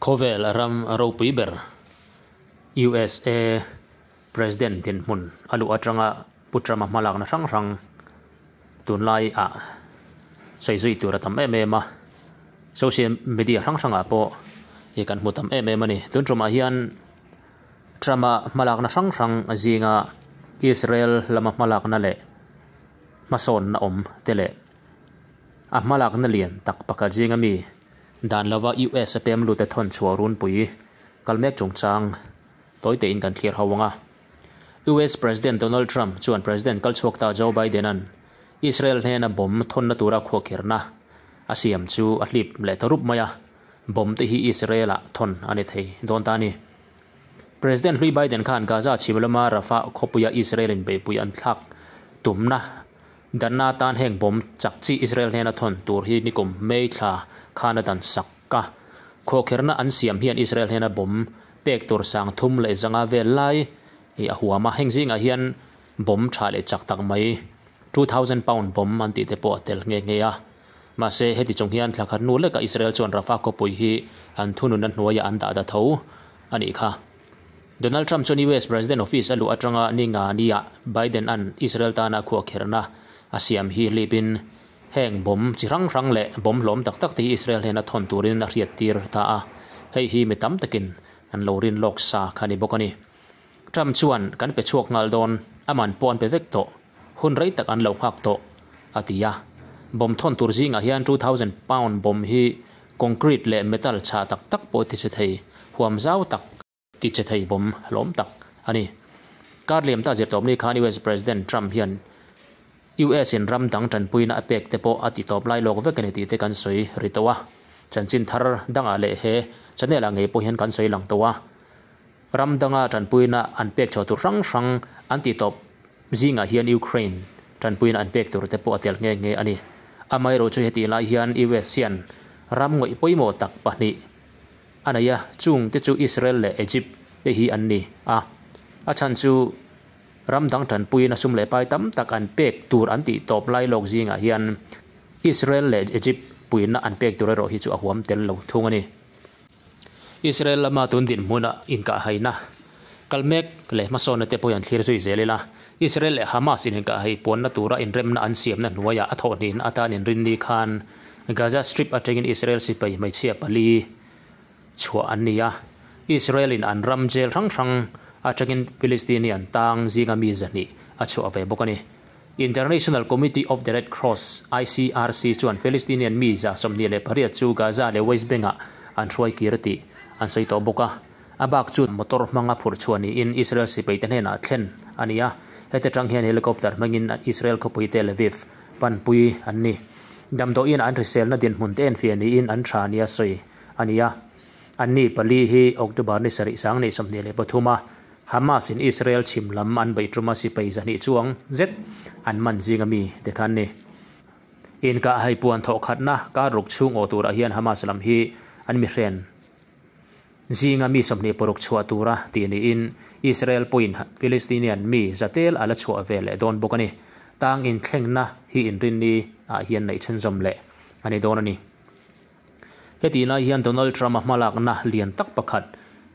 Khawvel ram ropui ber USA President dinhmun a luh atanga Pu Trump-a hmalakna hrang hrang tunlai ah sawi zui tur a tam em em a, social media hrang hrangah pawh ih kan hmu tam em em a ni. Tun tumah hian Trump-a hmalakna hrang hrang zinga Israel lama hmalakna leh hmasawnna awm te leh a hmalakna lian tak pakhat zinga mi Dan lova US a pem lut a thawn chhuah runpui kal mek chungchang tawi tein kan thlir ho ang a. US President Donald Trump chuan President kal chhuak ta Joe Biden-a'n Israel hnena bomb thawnna tura khuahkhirhna a siam chu a hlip leh ta rup mai a, bomb te hi Israel-ah thawn a ni thei dawn ta a ni. President hlui Biden khan Gaza chhim lama Rafah khawpuia Israel-in beihpui an thlak tumna Danna atan heng bomb chak chi Israel hnena thawn tur hi nikum May thla khan a dan sak a. Khawkherna an siam hian Israel hnena bomb pek tur sang thum leh zanga vel lai hi a huam a. Heng zingah hian bomb tha leh chak tak mai 2000 pound bomb an tih te pawh a tel nghe nghe a. Mahse, heti chung hian thla khat hnu lekah Israel chuan Rafah khawpui hi an thununna hnuaiah an dah da tho a nih kha. Donald Trump chuan US President Office a luh atanga ni nga nia Biden-a'n Israel tana khuahkherhna a siam hi hlipin heng bomb chi hrang hrang leh bomb hlawm tak tak te hi Israel hnena thawn turin a hriattir ta a, hei hi mi tam takin an lo rin lawk sa kha ni bawk a ni. Trump chuan kan pe chhuak nghal dawn, a man pawh an pe vek tawh, hun rei tak an lo nghak tawh, a ti a. Bomb thawn tur zingah hian 2000 pound bomb hi concrete leh metal chhah tak tak pawh ti che thei, huam zau tak ti che thei bawm hlawm tak a ni. Kar liam ta zirtawpni khan US President Trump hian US in ram dang tanpuina a pek te pawh a ti tawp lai lawk vek a ni tih te kan sawi ri tawh a. Chanchin thar dangah leh he channel ah ngei pawh hian kan sawi lang tawh a. Ram danga tanpuina an pek chhuah tur hrang hrang an ti tawp zingah hian Ukraine tanpuina an pek tur te pawh a tel nghe nghe a ni. Amaherawhchu hetih lai hian US hian ram ngawih pawimawh tak pahnih a nei a, chung te chu Israel leh Egypt te hi an ni a. A chhan chu ram dang tanpuiin a sum leh pai tam tak an pek tur an tih tawp lai lawk zingah hian Israel leh Egypt puina an pek tur erawh hi chu a huam tel lo thung a ni. Israel lama tun dinhmuna inkahhaina kal mek leh hmasawnna te pawh hi an thlir zui zel ila, Israel leh Hamas in inkahhai puanna tura inremna an siamna hnuaiah a thawhhnihna atan inrinni khan Gaza Strip atangin Israel sipai hmeichhia pali chhuah an ni a, Israel in an ram jail hrang hrang atangin Palestinian tang zinga mi zahnih a chhuah ve bawk a ni. International Committee of the Red Cross, ICRC, chuan Palestinian mi 28 chu Gaza leh West Bank-ah an hruai kir tih an sawi tawh bawk a. A bak chu motor hmanga phurh chhuah niin Israel sipaite hnenah thlen a ni a, heti tang hian helicopter hmangin Israel khawpui Tel Aviv panpui an ni. Damdawiin an hriselna dinhmun te enfiah niin an tha nia sawi a ni a. Anni pali hi October ni sarih 2023 a Hamas in Israel chhim lam an beih tuma sipai 200 chuang zet an man zinga mi te kha an ni. Inkah haipuan thawh khatna kar ruk chhung aw turah hian Hamas lam hi an mihren zinga mi 26 chhuah tura tih niin Israel pawhin Palestinian mi zatel a la chhuah ve leh dawn bawk a ni. Tang inthlengna hi inrinni ah hian neih chhunzawm leh a ni dawn a ni. Hetih lai hian Donald Trump-a hmalakna lian tak pakhat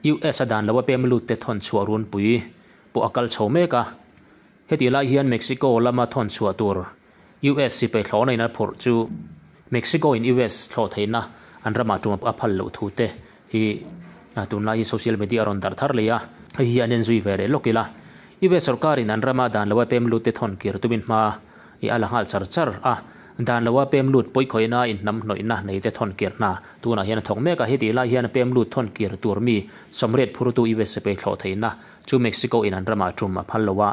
US a dan lo a pem lut te thawn chhuah runpui pawh a kal chho mek a. Hetih lai hian Mexico lama thawn chhuah tur US sipai thlawhna in a phurh chu Mexico in US thlawh theihna an ramah tum a phal loh thu te hi tunlai hi social media a rawn darh thar leh a, hei hi an enzui ve leh lawk ila. US sorkar in an rama dan loa pem lut te thawn kir tumin hma i a la nghal char char a, dan loa pem lut pawikhawiina in hnam hnawihna nei te thawn kir hna tunah hian a thawk mek a, hetih lai hian pem lut thawn kir tur mi 80 phurtu US sipai thlawh theihna chu Mexico in an ramah tum a phal lo a.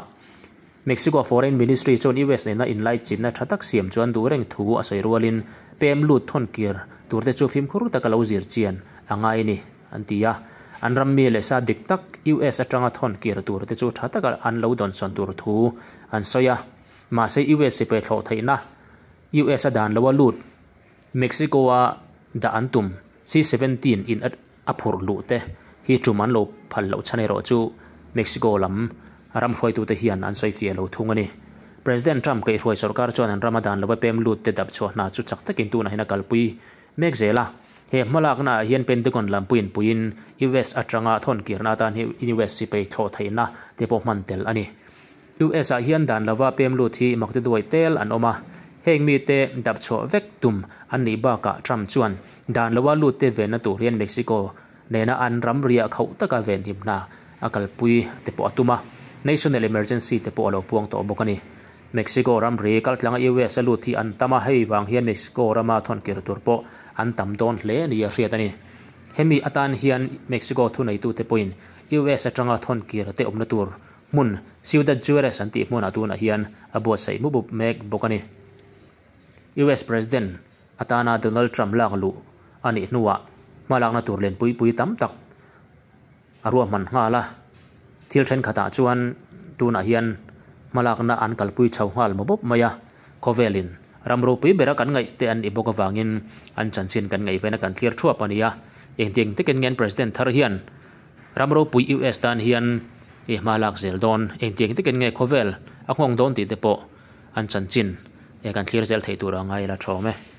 Mexico Foreign Ministry chuan US nena inlaichinna tha tak siam chuan duh reng thu a sawi rualin pem lut thawn kir turte chu fimkhur taka lo zir chian a ngai a ni, an ti a. An ram mi leh sa dik tak US atanga thawn kir turte chu tha taka an lo dawnsawn tur thu an sawi a. Mahse US sipai thlawh theihna US a dan loa lut Mexico-a dah an tum C-17 in a phurh luh te hi tum an lo phal loh chhan erawh chu Mexico lam ram hruaitute hian an sawi fiah lo thung a ni. President Trump kaihhruai sorkar chuan an rama dan lova pem lut te dap chhuah hna chu chak takin tunah hian a kalpui mek zel a. He hmalakna ah hian Pentagon lam puiin puiin US atanga thawn kirna atan hi US sipai thlawh theihna te pawh hman tel a ni. US ah hian dan lova pem lut hi makti duai tel an awm a, heng mite dap chhuah vek tum an nih bakah Trump chuan dan lova lut te venna tur hian Mexico nena an ram riah khauh taka venhim hna a kalpui te pawh a tum a, national emergency te pawh a lo puang tawh bawk a ni. Mexico ramri kaltlanga US a lut hi an tam a, hei vang hian Mexico rama thawnkir tur pawh an tam dawn hle a ni a hriat a ni. Hemi atan hian Mexico thuneitute pawhin US atanga thawnkir te awmna tur hmun Ciudad Juarez an tih hmunah tunah hian a buatsaih mup mup mek bawk a ni. US President atana Donald Trump lak luh a nih hnuah hmalakna tur lenpui pui tam tak a ruahman nghal a, thil thenkhatah chuan tunah hian hmalakna an kalpui chho nghal maw bawp mai a, khawvelin ram ropui bera kan ngaih te an nih bawk avangin an chanchin kan ngaih vena kan thlir thuap a ni a, engtiang takin nge an President thar hian ram ropui US tan hian i hma lak zel dawn, engtiang takin nge khawvel a nghawng dawn tih te pawh an chanchin kan thlir zel theih tur a ngai la thawm e.